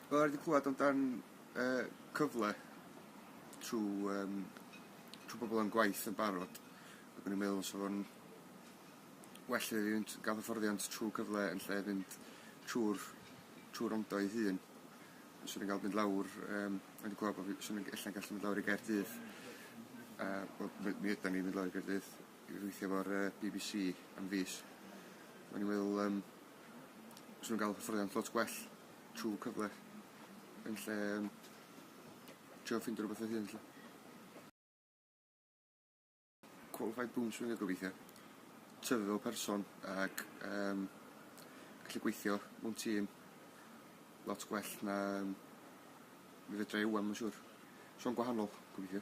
Wel, wedi clywed amdan cyfle trwy bobl yn gwaith yn barod, ac o'n i'n meddwl 'sa fo'n well i fi fynd gael hyfforddiant trwy cyfle yn lle fynd trwy Rondo ei hun. Swn i'n gael mynd lawr, wedi clywed bod fi, swn i'n ella'n gallu mynd lawr i Gaerdydd. Wel, mi ydan ni'n mynd lawr i Gaerdydd i weithio efo'r BBC am fis. O'n i'n meddwl swn i'n gael hyfforddiant lot gwell trwy cyfle yn lle trio ffeindio rhywbeth fy hun, 'lly. Qualified boom swinger gobeithio. Tyfu fel person ac gallu gweithio mewn tîm lot gwell na mi fedra i ŵan, ma'n siŵr. So yn gwahanol, gobeithio.